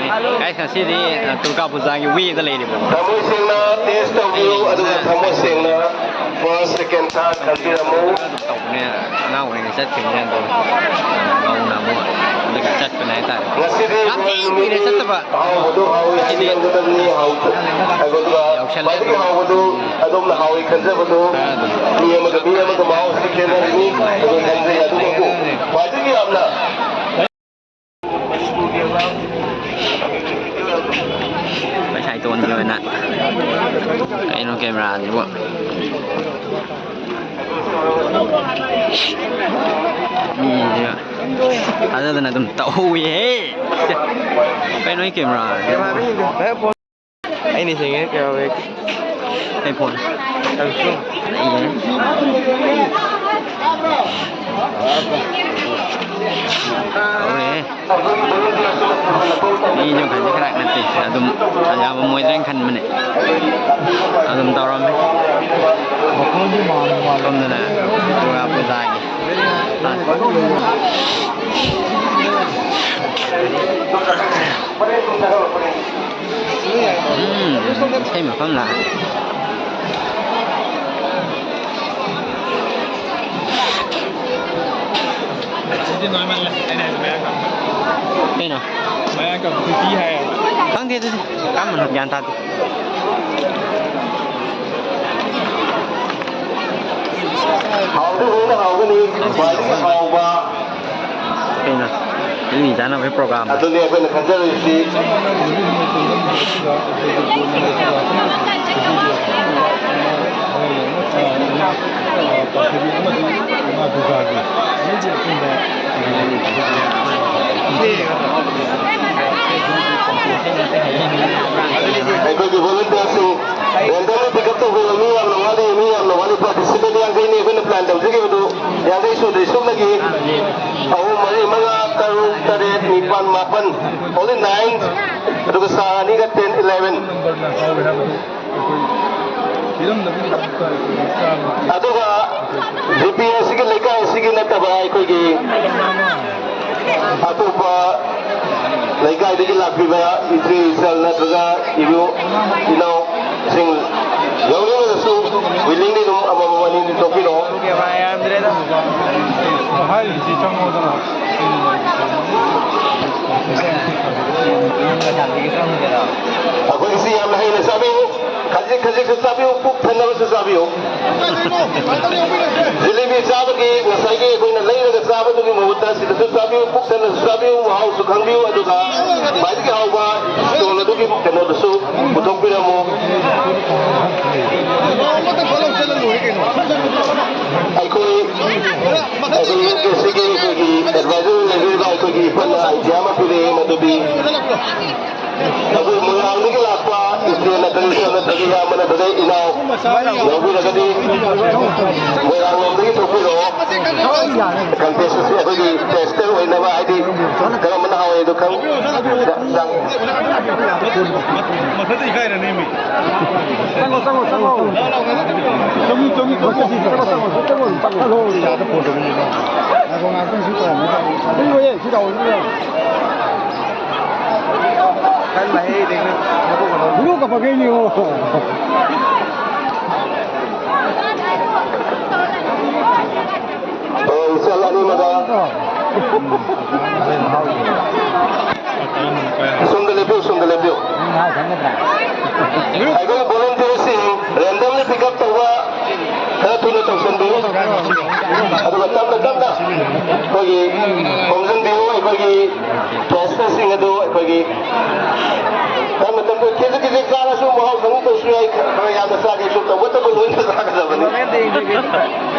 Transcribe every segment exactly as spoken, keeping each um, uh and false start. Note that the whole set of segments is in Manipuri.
Guys, ꯉꯁꯤꯗꯤ, ꯑ, ꯗꯨꯔꯒꯥ ꯄꯨꯖꯥꯒꯤ ꯋꯦꯗ ꯂꯩꯔꯤꯕ꯫ ꯊꯃꯣꯏ ꯁꯦꯡꯅ ꯇꯦꯁ ꯇꯧꯕꯤꯌꯨ, ꯑꯗꯨꯒ ꯊꯃꯣꯏ ꯁꯦꯡꯅ ꯐꯥꯔꯁ, ꯁꯦꯀꯦꯟ, ꯊꯥꯔꯠ ꯈꯟꯕꯤꯔꯝꯃꯨ꯫ ꯑꯗꯨꯝ ꯇꯧꯕꯅꯦ, ꯑꯉꯥꯡ ꯑꯣꯏꯔꯤꯉꯩ ꯆꯠꯈꯤꯕꯅꯦ, ꯑꯗꯣ ꯅꯧꯅ ꯑꯃꯨꯛ ꯍꯟꯗꯛ ꯆꯠꯄꯅꯦ ꯍꯥꯏꯇꯥꯔꯦ꯫ ꯉꯁꯤꯗꯤ ꯌꯥꯝ ꯊꯤ ꯀꯨꯏꯔꯦ ꯆꯠꯇꯕ꯫ ꯑꯍꯥꯎꯕꯗꯨ ꯍꯥꯎꯏ ꯉꯁꯤꯗꯤ ꯍꯥꯏꯕꯤꯔꯝꯒꯗꯕꯅꯤ, ꯍꯥꯎ-, ꯑꯗꯨꯒ ꯌꯥꯎꯁꯜꯂꯦ꯫ ꯈ꯭ꯋꯥꯏꯗꯒꯤ ꯍꯥꯎꯕꯗꯨ ꯑꯗꯣꯝꯅ ꯍꯥꯎꯏ ꯈꯟꯖꯕꯗꯨ ꯈꯔ ꯑꯗꯨꯝ ꯃꯤ ꯑꯃꯒ ꯃꯤ ꯑꯃꯒ ꯃꯍꯥꯎꯁꯤ ꯈꯦꯠꯅꯔꯤꯅꯤ꯫ ꯑꯗꯨ ꯈꯟꯖꯩ꯫ ꯑꯗꯨꯕꯨ ꯈ꯭ꯋꯥꯏꯗꯒꯤ ꯌꯥꯝꯅ ꯄꯩꯁꯥ ꯏꯇꯣꯟꯒꯤ ꯑꯣꯏꯅ ꯀꯩꯅꯣ ꯀꯦꯃꯦꯔꯥꯁꯤꯕꯨ꯫ ꯃꯤꯁꯦ ꯊꯥꯖꯗꯅ ꯑꯗꯨꯝ ꯇꯧꯍꯧꯋꯤꯍꯦ꯫ ꯀꯩꯅꯣ ꯑꯩ ꯀꯦꯃꯦꯔꯥ? ꯑꯩꯅ ꯁꯦꯡꯉꯦ ꯀꯩꯅꯣ꯫ ꯑꯩ ꯐꯣꯟ꯫ ꯑꯩꯒꯤꯅꯦ꯫ ꯇꯧꯔꯦꯍꯦ꯫ ꯃꯤꯁꯨ ꯈꯖꯤꯛ ꯈꯔꯥꯛ ꯅꯠꯇꯦ, ꯑꯗꯨꯝ ꯌꯥꯝꯃꯝꯃꯣꯏꯗ꯭ꯔꯅ ꯈꯟꯕꯅꯦ꯫ ꯑꯗꯨꯝ ꯇꯧꯔꯝꯃꯦ꯫ ꯁꯣꯝꯗꯅ ꯗꯨꯔꯒꯥ ꯄꯨꯖꯥꯒꯤ꯫ ꯎꯝ, ꯏꯁꯩ ꯃꯐꯝ ꯂꯥꯛꯑꯦ꯫ ꯑꯁꯤꯗꯤ ꯅꯣꯏꯃꯜꯂꯦ꯫ ꯑꯩꯅ ꯍꯥꯏꯁꯦ ꯃꯌꯥꯡ ꯀꯪꯕ꯫ ꯀꯩꯅꯣ? ꯃꯌꯥꯡ ꯀꯪꯕ ꯈꯨꯄꯤ ꯍꯥꯏꯌꯦꯕ꯫ ꯈꯪꯗꯦ ꯑꯗꯨꯗꯤ꯫ ꯀꯔꯝꯕꯅꯣ ꯒ꯭ꯌꯥꯟ ꯇꯥꯗꯦ꯫ ꯍꯥꯎꯗꯤ ꯂꯣꯏꯅ ꯍꯥꯎꯒꯅꯤ꯫ ꯈ꯭ꯋꯥꯏꯗꯒꯤ ꯍꯥꯎꯕ꯫ ꯀꯩꯅꯣ? ꯃꯤ ꯆꯥꯅꯕꯒꯤ program꯫ ꯑꯗꯨꯅꯤ ꯑꯩꯈꯣꯏꯅ ꯈꯟꯖꯔꯤꯁꯤ꯫ ꯑꯩꯈꯣꯏꯒꯤ volunteerꯁꯤꯡ randomly pick up ꯇꯧꯕꯤꯔꯣ꯫ ꯃꯤ ꯌꯥꯝꯅ ꯋꯥꯠꯂꯤ, ꯃꯤ ꯌꯥꯝꯅ ꯋꯥꯠꯂꯤ꯫ Participant ꯌꯥꯡꯈꯩꯅꯤ ꯑꯩꯈꯣꯏꯅ plan ꯇꯧꯖꯈꯤꯕꯗꯨ, ꯌꯥꯡꯈꯩ ꯁꯨꯗ꯭ꯔꯤ꯫ ꯁꯨꯞꯅꯒꯤ ꯑꯍꯨꯝ, ꯃꯔꯤ, ꯃꯉꯥ, ꯇꯔꯨꯛ, ꯇꯔꯦꯠ, ꯅꯤꯄꯥꯟ, ꯃꯥꯄꯟ, only nine, ꯑꯗꯨꯒ star ꯑꯅꯤꯒ ten, eleven꯫ ꯑꯗꯨꯒ GP ꯑꯁꯤꯒꯤ ꯂꯩꯀꯥꯏ ꯑꯁꯤꯒꯤ ꯅꯠꯇꯕ ꯑꯩꯈꯣꯏꯒꯤ ꯑꯇꯣꯞꯄ ꯂꯩꯀꯥꯏꯗꯒꯤ ꯂꯥꯛꯄꯤꯕ ꯏꯆꯦ ꯏꯆꯜ ꯅꯠꯇ꯭ꯔꯒ ꯏꯕꯨ ꯏꯅꯥꯎꯁꯤꯡ ꯌꯥꯎꯅꯤꯡꯉꯒꯁꯨ willingly ꯑꯗꯨꯝ ꯑꯃꯃꯝ ꯑꯅꯤꯅꯤ ꯊꯣꯛꯄꯤꯔꯛꯑꯣ꯫ ꯑꯩꯈꯣꯏꯒꯤꯁꯤ ꯌꯥꯝꯅ ꯍꯩꯅ ꯆꯥꯕꯤꯌꯨ꯫ ꯈꯖꯤꯛ ꯈꯖꯤꯛꯁꯨ ꯆꯥꯕꯤꯌꯨ, ꯄꯨꯛ ꯊꯟꯅꯕꯁꯨ ꯆꯥꯕꯤꯌꯨ꯫ ꯖꯤꯂꯤꯕꯤ ꯆꯥꯕꯒꯤ ꯉꯁꯥꯏꯒꯤ ꯑꯩꯈꯣꯏꯅ ꯂꯩꯔꯒ ꯆꯥꯕꯗꯨꯒꯤ ꯃꯍꯨꯠꯇ ꯁꯤꯗꯁꯨ ꯆꯥꯕꯤꯌꯨ, ꯄꯨꯛ ꯊꯟꯅꯁꯨ ꯆꯥꯕꯤꯌꯨ, ꯃꯍꯥꯎꯁꯨ ꯈꯪꯕꯤꯌꯨ, ꯑꯗꯨꯒ ꯈ꯭ꯋꯥꯏꯗꯒꯤ ꯍꯥꯎꯕ stall ꯑꯗꯨꯒꯤ ꯀꯩꯅꯣꯗꯨꯁꯨ ꯄꯨꯊꯣꯛꯄꯤꯔꯝꯃꯨ꯫ ꯑꯩꯈꯣꯏ ꯑꯩꯈꯣꯏ ꯌꯨ ꯀꯦ ꯁꯤꯒꯤ ꯑꯩꯈꯣꯏꯒꯤ advisor ꯂꯩꯕꯤꯔꯤꯕ ꯑꯩꯈꯣꯏꯒꯤ ꯏꯄꯟꯅ idea ꯑꯃ ꯄꯤꯔꯛꯑꯦ, ꯃꯗꯨꯗꯤ ꯑꯩꯈꯣꯏ ꯃꯣꯏꯔꯥꯡꯗꯒꯤ ꯂꯥꯛꯄ ꯏꯆꯦ ꯅꯠꯇ꯭ꯔꯒ ꯏꯆꯜ ꯅꯠꯇ꯭ꯔꯒ ꯏꯌꯥꯝꯕ ꯅꯠꯇ꯭ꯔꯒ ꯏꯅꯥꯎ ꯌꯥꯎꯕꯤꯔꯒꯗꯤ ꯃꯣꯏꯔꯥꯡ ꯂꯣꯝꯗꯒꯤ ꯊꯣꯛꯄꯤꯔꯛꯑꯣ꯫ Contest ꯑꯁꯤ ꯑꯩꯈꯣꯏꯒꯤ taster ꯑꯣꯏꯅꯕ, ꯍꯥꯏꯗꯤ ꯀꯔꯝꯕꯅ ꯍꯥꯎꯋꯦꯗꯣ ꯈꯪ-, ꯆꯪ-, ꯆꯪ-, ꯆꯪꯉꯣ, ꯆꯪꯉꯣ, ꯆꯪꯉꯣ꯫ ꯆꯪꯉꯣ, ꯆꯪꯉꯣ, ꯆꯪꯉꯣ꯫ ꯆꯪꯉꯣ, ꯆꯪꯉꯣ, ꯆꯪꯉꯣ꯫ ꯆꯪꯉꯣ, ꯆꯪꯉꯣ, ꯆꯪꯉꯣ꯫ ꯉꯥꯏꯈꯣ, ꯉꯥꯏꯍꯥꯛꯇꯪ ꯁꯤ ꯇꯧꯔꯝꯃꯣ꯫ ꯁꯤ ꯂꯣꯏꯔꯦ, ꯁꯤ ꯇꯧꯔꯣ, ꯁꯤ ꯂꯣꯏꯔꯦ꯫ ꯈꯔ ꯂꯥꯛꯑꯦ, ꯏꯔꯦꯡꯅ ꯃꯀꯣꯛ ꯀꯩꯅꯣ꯫ ꯂꯣꯛꯀ ꯐꯒꯩꯅꯤꯉꯣ꯫ ꯑꯣ, ꯏꯆꯜ ꯑꯅꯤꯃꯛ꯫ ꯁꯣꯝꯗ ꯂꯦꯞꯄꯤꯌꯨ, ꯁꯣꯝꯗ ꯂꯦꯞꯄꯤꯌꯨ꯫ ꯑꯩꯈꯣꯏ volunteerꯁꯤꯡ randomly pick up ꯇꯧꯕ ꯈꯔ ꯊꯨꯅ ꯇꯧꯁꯟꯕꯤꯌꯨ꯫ ꯑꯗꯨꯒ ꯇꯞꯅ ꯇꯞꯅ ꯑꯩꯈꯣꯏꯒꯤ ꯈꯣꯝꯖꯤꯟꯕꯤꯌꯨ꯫ ꯑꯩꯈꯣꯏꯒꯤ tasterꯁꯤꯡ ꯑꯗꯨ ꯑꯩꯈꯣꯏꯒꯤ ꯇꯞꯅ ꯇꯞꯅ ꯈꯤꯖꯤꯛ ꯈꯤꯖꯤꯛ ꯆꯥꯔꯁꯨ ꯃꯍꯥꯎ ꯈꯪꯗꯕꯁꯨ ꯌꯥꯏ꯫ ꯈꯔ ꯌꯥꯝꯅ ꯆꯥꯒꯦꯁꯨ ꯇꯧꯕꯇꯕꯨ ꯂꯣꯏꯅ ꯆꯥꯒꯗꯕꯅꯤ꯫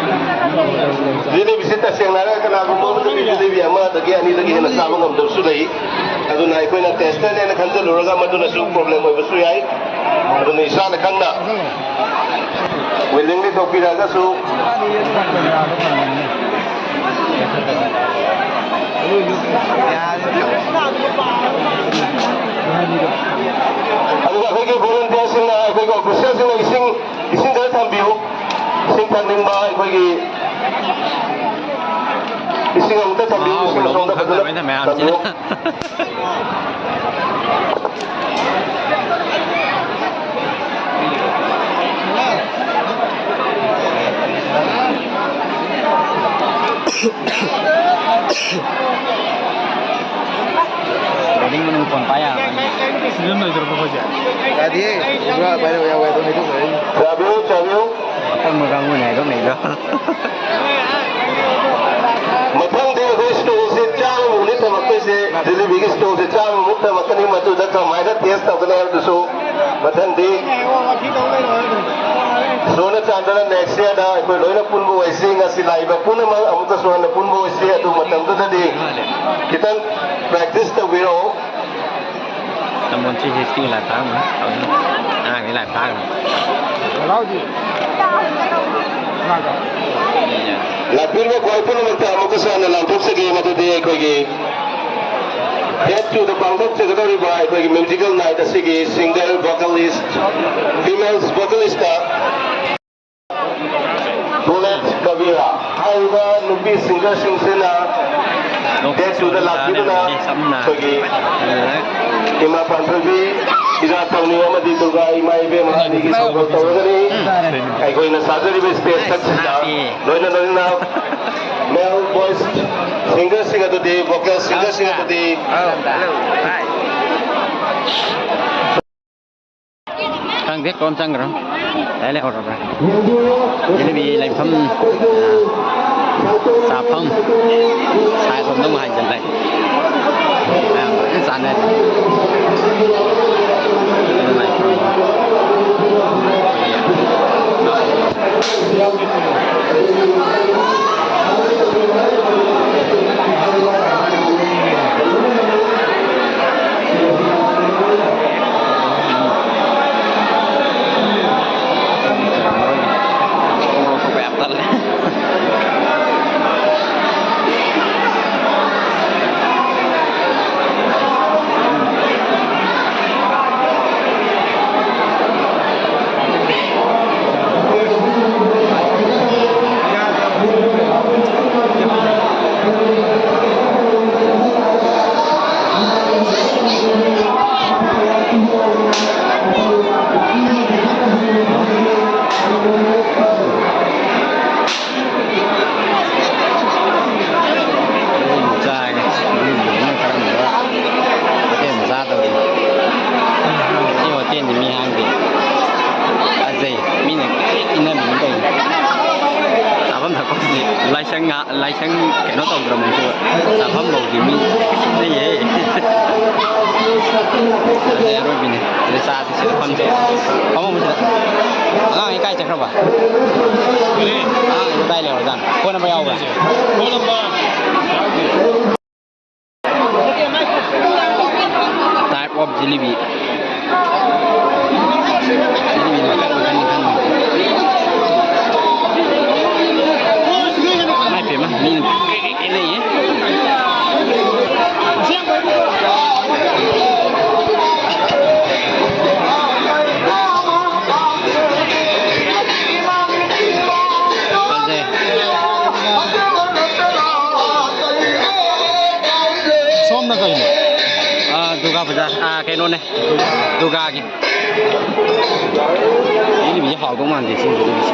ꯖꯤꯂꯤꯕꯤꯁꯤ ꯇꯁꯦꯡꯅ ꯍꯥꯏꯔꯒ ꯀꯅꯥꯒꯨꯝꯕ ꯑꯃꯗꯗꯤ ꯖꯤꯂꯤꯕꯤ ꯑꯃꯗꯒꯤ ꯑꯅꯤꯗꯒꯤ ꯍꯦꯟꯅ ꯆꯥꯕ ꯉꯝꯗꯕꯁꯨ ꯂꯩ꯫ ꯑꯗꯨꯅ ꯑꯩꯈꯣꯏꯅ tasterꯅꯦꯅ ꯈꯟꯖꯜꯂꯨꯔꯒ ꯃꯗꯨꯅꯁꯨ problem ꯑꯣꯏꯕꯁꯨ ꯌꯥꯏ꯫ ꯑꯗꯨꯅ ꯏꯁꯥꯅ ꯈꯪꯅ willingly ꯇꯧꯕꯤꯔꯛꯑꯒꯁꯨ꯫ ꯑꯗꯨꯒ ꯑꯩꯈꯣꯏꯒꯤ volunteerꯁꯤꯡꯅ, ꯑꯩꯈꯣꯏꯒꯤ officialꯁꯤꯡꯅ ꯏꯁꯤꯡ, ꯏꯁꯤꯡ ꯈꯔ ꯊꯝꯕꯤꯌꯨ꯫ ꯏꯁꯤꯡ ꯊꯛꯅꯤꯡꯕ ꯑꯩꯈꯣꯏꯒꯤ ꯁꯤꯡ ꯑꯃꯨꯛꯇ ꯊꯝꯕꯤꯌꯨ, ꯑꯍꯥꯎꯕ ꯁꯤꯡ ꯂꯧꯐꯝ ꯁꯣꯝꯗ ꯐꯖꯅ ꯈꯪꯗꯕꯅꯤꯅ ꯃꯌꯥꯝꯁꯤꯅ꯫ ꯊꯝꯕꯤꯌꯨ꯫ ꯕꯣꯔꯗꯤꯡ ꯃꯅꯨꯡ ꯐꯣꯟ ꯄꯥꯏ ꯌꯥꯔꯕ? ꯁꯤꯖꯟ ꯂꯣꯏꯗꯣꯔꯕꯣ ꯑꯩꯈꯣꯏꯁꯦ? ꯌꯥꯗꯤꯌꯦ꯫ ꯄꯨꯔꯥ ꯄꯥꯏꯔꯛꯑꯣ, ꯌꯥꯎꯋꯦ ꯑꯗꯨꯝ ꯍꯥꯏꯗꯣꯛꯈ꯭ꯔꯦ꯫ ꯆꯥꯕꯤꯌꯨ, ꯆꯥꯕꯤꯌꯨ꯫ ꯑꯄꯪꯕ ꯀꯥꯡꯕꯨꯅꯦ ꯍꯥꯏꯗꯣꯛꯅꯩꯗꯣ꯫ ꯃꯊꯪꯗꯤ ꯑꯩꯈꯣꯏ ꯁ꯭ꯇꯣꯜꯁꯦ ꯆꯥꯝꯃꯃꯨꯛꯅꯤ ꯊꯝꯃꯛꯇꯣꯏꯁꯦ, ꯖꯤꯂꯤꯕꯤꯒꯤ ꯁ꯭ꯇꯣꯜꯁꯦ ꯆꯥꯝꯃꯃꯨꯛ ꯊꯝꯃꯛꯀꯅꯤ, ꯃꯗꯨꯗ ꯀꯃꯥꯏꯅ ꯇꯦꯁ ꯇꯧꯒꯅꯤ ꯍꯥꯏꯕꯗꯨꯁꯨ ꯃꯊꯪꯗꯤ ꯁꯣꯟꯅ ꯆꯥꯟꯗꯅ ꯅꯦꯛꯁ ꯏꯌꯥꯔꯗ ꯑꯩꯈꯣꯏ ꯂꯣꯏꯅ ꯄꯨꯟꯕ ꯑꯣꯏꯁꯤ꯫ ꯉꯁꯤ ꯂꯥꯛꯏꯕ ꯄꯨꯝꯅꯃꯛ ꯑꯃꯨꯛꯀꯁꯨ ꯍꯟꯅ ꯄꯨꯟꯕ ꯑꯣꯏꯁꯤ꯫ ꯑꯗꯨ ꯃꯇꯝꯗꯨꯗꯗꯤ ꯈꯤꯇꯪ ꯄ꯭ꯔꯦꯛꯇꯤꯁ ꯇꯧꯕꯤꯔꯛꯑꯣ꯫ ꯅꯝꯕꯣꯜ ꯊ꯭ꯔꯤ ꯁꯤꯛꯁꯇꯤꯒꯤ ꯂꯥꯏꯞ ꯊꯥꯔꯝꯃꯣ꯫ ꯑꯉꯥꯡꯗꯤ ꯂꯥꯏꯞ ꯊꯥꯈ꯭ꯔꯦ꯫ ꯂꯥꯛꯄꯤꯔꯤꯕ ꯈ꯭ꯋꯥꯏ ꯄꯨꯝꯅꯃꯛꯇ ꯑꯃꯨꯛꯀꯁꯨ ꯍꯟꯅ ꯂꯥꯎꯊꯣꯛꯆꯒꯦ, ꯃꯗꯨꯗꯤ ꯑꯩꯈꯣꯏꯒꯤ ꯗꯦꯠ ꯇꯨꯗ ꯄꯥꯡꯊꯣꯛꯆꯒꯗꯧꯔꯤꯕ ꯑꯩꯈꯣꯏꯒꯤ ꯃ꯭ꯌꯨꯖꯤꯀꯦꯜ ꯅꯥꯏꯠ ꯑꯁꯤꯒꯤ ꯁꯤꯡꯒꯔ ꯚꯣꯀꯦꯂꯤꯁ, ꯐꯤꯃꯦꯜꯁ ꯚꯣꯀꯦꯂꯤꯁꯇ ꯕꯨꯂꯦꯠ ꯀꯕꯤꯔꯥ ꯍꯥꯏꯔꯤꯕ ꯅꯨꯄꯤ ꯁꯤꯡꯒꯔꯁꯤꯡꯁꯤꯅ ꯗꯦꯠ ꯇꯨꯗ ꯂꯥꯛꯄꯤꯗꯨꯅ ꯑꯩꯈꯣꯏꯒꯤ ꯏꯃꯥ ꯄꯥꯟꯊꯣꯏꯕꯤ, ꯏꯔꯥꯠ ꯊꯧꯅꯤꯜ ꯑꯃꯗꯤ ꯗꯨꯔꯒꯥ ꯏꯃꯥ ꯏꯕꯦꯝꯃ ꯑꯅꯤꯒꯤ ꯊꯧꯒꯜ ꯇꯧꯔꯒꯅꯤ꯫ ꯑꯩꯈꯣꯏꯅ ꯁꯥꯖꯔꯤꯕ ꯁ꯭ꯇꯦꯖ ꯑꯁꯤꯗ ꯂꯣꯏꯅ ꯂꯣꯏꯅꯅ ꯃꯦꯜ ꯚꯣꯏꯁ ꯁꯤꯡꯒꯔꯁꯤꯡ ꯑꯗꯨꯗꯤ, ꯚꯣꯀꯦꯜ ꯁꯤꯡꯒꯔꯁꯤꯡ ꯑꯗꯨꯗꯤ ꯈꯪꯗꯦ, ꯀꯣꯟ ꯆꯪꯈ꯭ꯔꯣ꯫ ꯂꯩ ꯂꯩꯍꯧꯔꯕ꯭ꯔꯥ? ꯖꯤꯂꯤꯕꯤ ꯂꯩꯐꯝ, ꯑ, ꯆꯥꯐꯝ ꯁꯥꯏꯠ ꯔꯣꯝꯗ ꯑꯃꯨꯛ ꯍꯥꯏꯖꯤꯜꯂꯦ꯫ ꯃꯌꯥꯝ ꯐꯖꯅ ꯆꯥꯅꯔꯤ꯫ ꯂꯥꯏꯁꯪ ꯀꯩꯅꯣ ꯇꯧꯗ꯭ꯔꯕꯁꯨ ꯆꯥꯐꯝ ꯐꯥꯎꯗꯤ ꯃꯤ ꯂꯩꯌꯦ꯫ ꯑꯗꯩ ꯑꯔꯣꯏꯕꯤꯅꯦ꯫ ꯑꯗꯩ ꯆꯥꯗꯤ ꯁꯤꯗ ꯐꯝꯁꯦ꯫ ꯐꯝꯃꯣ ꯁꯤꯗ꯫ ꯑꯉꯥꯡ ꯑꯅꯤ ꯀꯥꯏ ꯆꯠꯈ꯭ꯔꯕ? ꯑꯉꯥꯡ ꯑꯅꯤ ꯀꯥꯏ ꯂꯩꯍꯧꯔꯖꯥꯠꯅꯣ? ꯐꯣꯟ ꯅꯝꯕꯔ ꯌꯥꯎꯕ꯭ꯔꯥ? Type of jalebi. ꯖꯤꯂꯤꯕꯤ ꯃꯈꯜ ꯃꯈꯜ ꯃꯈꯜ꯫ ꯏꯃꯥꯏ ꯄꯦꯝꯃ, ꯃꯤ ꯀꯩ ꯀꯩ ꯀꯩ ꯂꯩꯌꯦ꯫ ꯐꯖꯩ꯫ ꯁꯣꯝꯅ ꯀꯩꯅꯣ? ꯑꯥ, ꯗꯨꯔꯒꯥ ꯄꯨꯖꯥ꯫ ꯑꯥ, ꯀꯩꯅꯣꯅꯦ꯫ ꯗꯨꯔꯒꯥꯒꯤ꯫ ꯖꯤꯂꯤꯕꯤꯁꯦ ꯍꯥꯎꯗꯧ ꯃꯥꯟꯗꯦ, ꯁꯤ ꯖꯤꯂꯤꯕꯤꯁꯦ꯫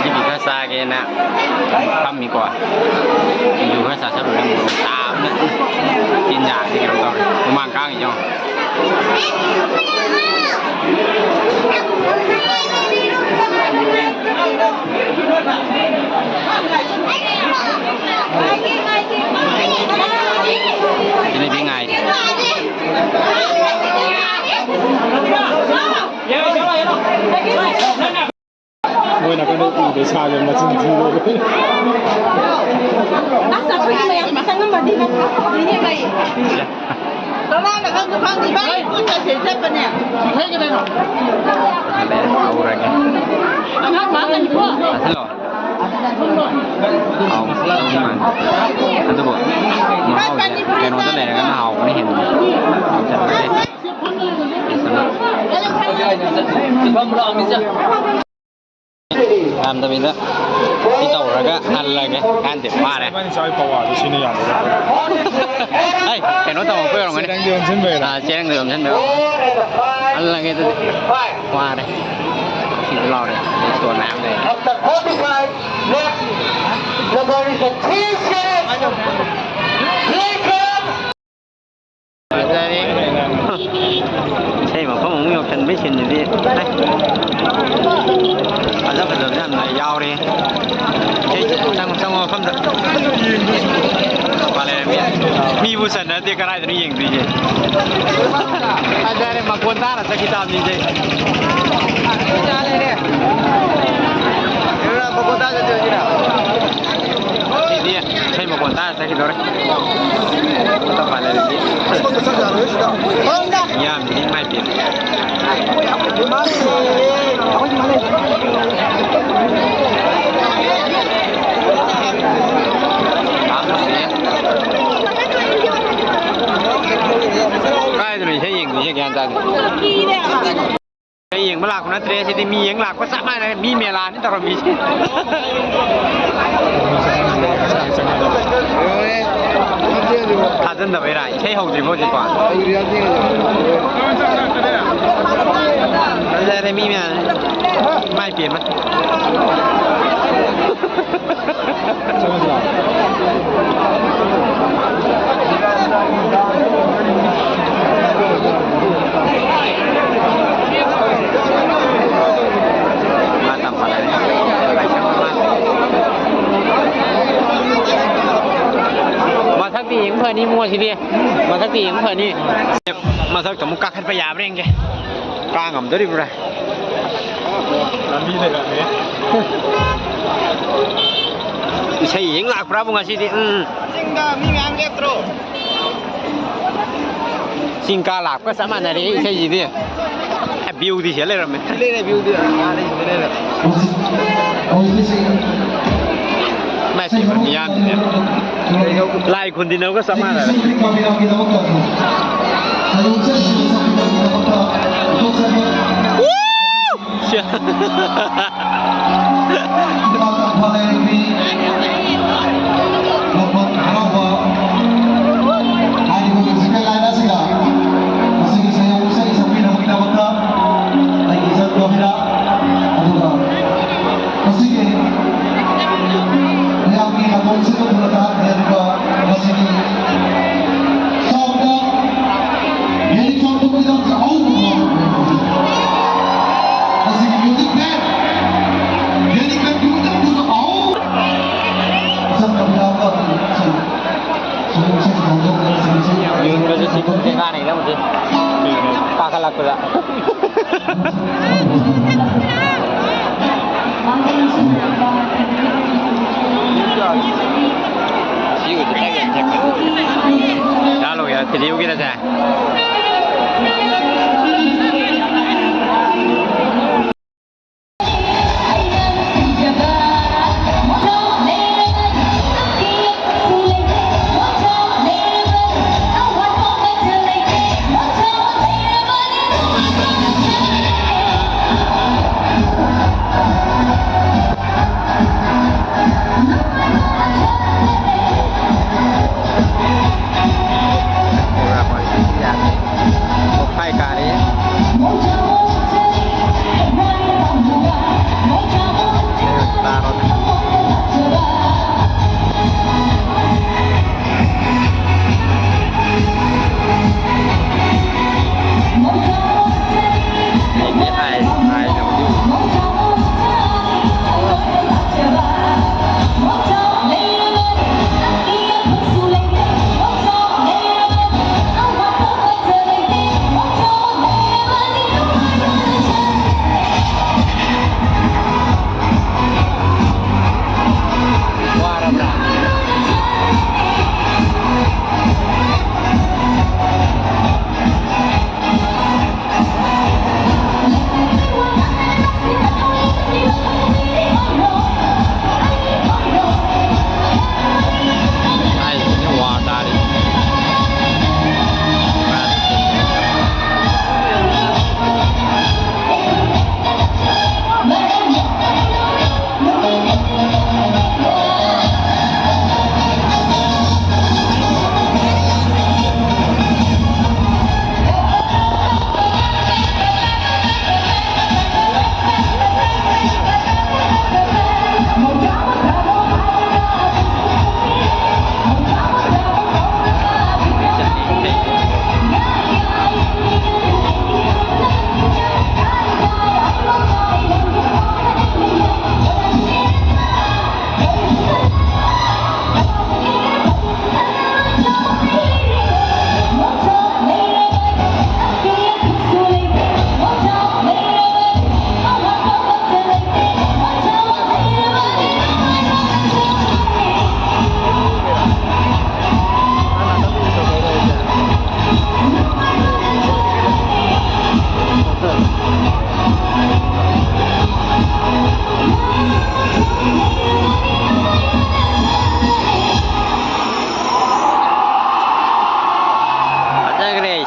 ꯖꯤꯂꯤꯕꯤ ꯈꯔ ꯆꯥꯒꯦꯅ ꯐꯝꯃꯤꯀꯣ꯫ ꯁꯤꯡꯖꯨ ꯈꯔ ꯆꯥꯁꯜꯂꯨꯔꯦ, ꯃꯣꯔꯣꯛ ꯁꯥꯕꯅ꯫ ꯆꯤꯟ ꯌꯥꯁꯦ ꯀꯩꯅꯣ ꯇꯧꯔꯦ꯫ ꯍꯨꯃꯥꯡ ꯀꯥꯡꯉꯤ ꯌꯦꯡꯉꯣ꯫ ꯁꯤꯅꯗꯤ ꯉꯥꯏꯔꯤ꯫ ꯃꯣꯏ ꯅꯥꯀꯟꯗ ꯎꯗ ꯁꯥꯒꯦ ꯃꯆꯤꯟ ꯊꯤꯔꯦ꯫ ꯑꯁ, ꯑꯩꯈꯣꯏꯒꯤ ꯃꯌꯥꯝ ꯆꯪꯉꯝꯃꯗꯤ ꯅꯪ ꯐꯥꯎꯗꯣꯏꯅꯦ ꯚꯥꯏ꯫ ꯀꯅꯥꯅ ꯈꯪꯁꯨ ꯈꯪꯗꯦ, ꯏꯕꯥꯅꯤ ꯄꯨꯟꯅ ꯁꯤꯗ ꯆꯠꯄꯅꯦ꯫ ꯍꯧꯔꯒꯦ꯫ ꯑꯉꯥꯡ ꯃꯥꯡꯒꯅꯤꯀꯣ꯫ ꯆꯥꯁꯤꯜꯂꯣ꯫ ꯍꯥꯎ, ꯑꯗꯨꯕꯨ ꯃꯍꯥꯎꯁꯦ ꯀꯩꯅꯣꯗ ꯂꯩꯔꯒꯅ ꯍꯥꯎꯕꯅ ꯍꯦꯟꯕꯅꯦ꯫ ꯍꯥꯎꯊꯔꯛꯀꯅꯤ꯫ ꯌꯥꯝꯗꯕꯤꯗ ꯁꯤ ꯇꯧꯔꯒ ꯍꯜꯂꯒꯦ꯫ ꯀꯥꯟꯗꯦ, ꯋꯥꯔꯦ꯫ ꯏꯕꯥꯅꯤ ꯆꯥꯕꯒꯤ ꯄꯋꯥꯗꯣ ꯁꯤꯅ ꯌꯥꯝꯃꯦ꯫ ꯑꯩ ꯀꯩꯅꯣ ꯇꯧꯔꯛꯄꯩ ꯑꯣꯏꯔꯝꯒꯅꯤ꯫ ꯆꯦꯔꯪꯗꯣ ꯌꯣꯝꯁꯤꯟꯕꯩꯔꯥ? ꯑꯥ, ꯆꯦꯔꯪꯗꯣ ꯌꯣꯝꯁꯤꯟꯕꯩ ꯑꯣꯏꯔꯝꯒꯅꯤ꯫ ꯍꯜꯂꯒꯦ ꯑꯗꯨꯗꯤ꯫ ꯋꯥꯔꯦ꯫ ꯁꯤꯁꯨ ꯂꯥꯎꯔꯦ꯫ ꯑꯗꯩ ꯁꯣꯔ ꯃꯌꯥꯝ ꯂꯩꯔꯦ꯫ Number forty-five, left. Number is a three seven. Three seven. ꯐꯖꯔꯦ꯫ ꯏꯁꯩ ꯃꯈꯣꯟ꯫ ꯃꯐꯝ ꯑꯃꯨꯛ ꯌꯧꯁꯟꯕꯩ ꯁꯤꯟꯗꯨꯗꯤ, ꯑꯦ, ꯐꯖ ꯐꯖꯕꯁꯨ ꯌꯥꯝꯅ ꯌꯥꯎꯔꯦ꯫ ꯏꯁꯩ ꯆꯪꯉꯣ, ꯆꯪꯉꯣ ꯃꯐꯝꯗ꯫ ꯃꯄꯥꯟ ꯂꯩꯔ ꯃꯤ, ꯃꯤꯕꯨ ꯆꯟꯅꯗꯦ, ꯀꯗꯥꯏꯗꯅꯣ ꯌꯦꯡꯗꯣꯏꯁꯦ? ꯐꯖꯔꯦ, ꯃꯈꯣꯟ ꯇꯥꯔ ꯆꯠꯈꯤ ꯇꯥꯕꯅꯤ ꯏꯁꯩ꯫ ꯃꯈꯣꯟ ꯇꯥꯔ ꯆꯠꯈꯤꯗꯣꯔꯦ꯫ ꯃꯇꯝ ꯄꯥꯜꯂꯦ ꯑꯗꯨꯗꯤ꯫ ꯃꯤꯌꯥꯝꯁꯤꯗꯤ ꯏꯃꯥꯏ ꯄꯦꯝꯃ꯫ ꯀꯥꯏꯗꯅꯣ ꯏꯁꯩ ꯌꯦꯡꯗꯣꯏꯁꯦ ꯒ꯭ꯌꯥꯟ ꯇꯥꯗꯦ꯫ ꯌꯦꯡꯕ ꯂꯥꯛꯄ ꯅꯠꯇ꯭ꯔꯦ, ꯁꯤꯗꯤ ꯃꯤ ꯌꯦꯡ ꯂꯥꯛꯄ ꯆꯞ ꯃꯥꯟꯅꯔꯦ, ꯃꯤ ꯃꯦꯂꯥꯅꯤ ꯇꯧꯔꯝꯃꯤꯁꯦ꯫ ꯊꯥꯖꯟꯗꯕꯩꯔꯥ? ꯏꯁꯩ ꯍꯧꯗ꯭ꯔꯤꯕꯣ ꯍꯧꯖꯤꯛꯐꯥꯎ? ꯐꯖꯔꯦ ꯃꯤ ꯃꯌꯥꯝ꯫ ꯏꯃꯥꯏ ꯄꯦꯝꯃ꯫ ꯃꯊꯛꯇꯤ ꯌꯦꯡ ꯐꯅꯤ ꯃꯣꯏꯁꯤꯗꯤ꯫ ꯃꯊꯛꯇꯤ ꯌꯦꯡ ꯐꯅꯤ꯫ ꯃꯊꯛꯇ ꯑꯃꯨꯛ ꯀꯥꯈꯠꯄ ꯌꯥꯕ꯭ꯔꯥ ꯌꯦꯡꯒꯦ꯫ ꯀꯥ ꯉꯝꯗꯣꯔꯤꯕ꯭ꯔꯥ? ꯂꯝꯕꯤ ꯂꯩꯔꯝꯃꯦ꯫ ꯏꯁꯩ ꯌꯦꯡ ꯂꯥꯛꯄ꯭ꯔꯥꯕꯨ ꯉꯁꯤꯗꯤ? ꯎꯝ꯫ ꯆꯤꯡꯗ ꯃꯤ ꯃꯌꯥꯝ ꯂꯦꯞꯇ꯭ꯔꯣ? ꯆꯤꯡ ꯀꯥ ꯂꯥꯛꯄꯒ ꯆꯞ ꯃꯥꯟꯅꯔꯦ ꯏꯁꯩꯁꯤꯗꯤ꯫ ꯚ꯭ꯌꯨꯗꯤ ꯁꯤꯗ ꯂꯩꯔꯝꯃꯦ꯫ ꯂꯩꯔꯦ, ꯚ꯭ꯌꯨꯗꯤ꯫ ꯑꯥ, ꯂꯩꯔꯦ, ꯂꯩꯔꯦ꯫ ꯃꯥꯏ ꯄꯦꯝꯃ ꯃꯤꯌꯥꯝꯁꯤꯗꯤ꯫ ꯂꯥꯏ ꯈꯨꯟꯗꯤꯅꯕꯒ ꯆꯞ ꯃꯥꯟꯅꯔꯦ꯫ ꯁꯤ꯫ ꯏꯃꯥ ꯇꯝꯐꯥ ꯂꯩꯔꯦꯝꯕꯤ, ꯂꯣꯛꯃꯟ ꯍꯔꯥꯎꯕ ꯍꯥꯏꯔꯤꯕ musical line ꯑꯁꯤꯗ ꯃꯁꯤꯒꯤ ꯁꯌꯧ ꯏꯁꯩ ꯁꯛꯄꯤꯅꯕꯒꯤꯗꯃꯛꯇ ꯑꯩꯒꯤ ꯏꯆꯟ ꯒꯣꯕꯤꯟꯗ, ꯑꯗꯨꯒ ꯃꯁꯤꯒꯤ ꯃꯌꯥꯝꯒꯤ ꯃꯇꯣꯟꯁꯤꯗ ꯊꯨꯅ ꯇꯥꯍꯟꯕꯤꯔꯤꯕ ꯃꯁꯤꯒꯤ ꯁꯥꯎꯠꯇ ꯌꯦꯡ ꯆꯪꯕꯒꯤꯗꯃꯛꯇ ꯑꯍꯧꯕ ꯂꯥꯛꯄꯗ꯫ ꯌꯥ ꯂꯧ ꯌꯥ ꯊꯤꯗꯤꯌꯨꯒꯤꯔꯁꯦ꯫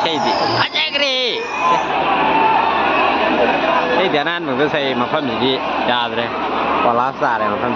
ꯑꯩꯗꯤ ꯐꯖꯈ꯭ꯔꯦ꯫ ꯑꯩꯗꯤ ꯑꯅꯥꯟꯕ ꯉꯁꯥꯏ ꯃꯐꯝꯁꯤꯗꯤ ꯌꯥꯗ꯭ꯔꯦ, ꯀꯣꯂꯥꯞꯁ ꯇꯥꯔꯦ ꯃꯐꯝ꯫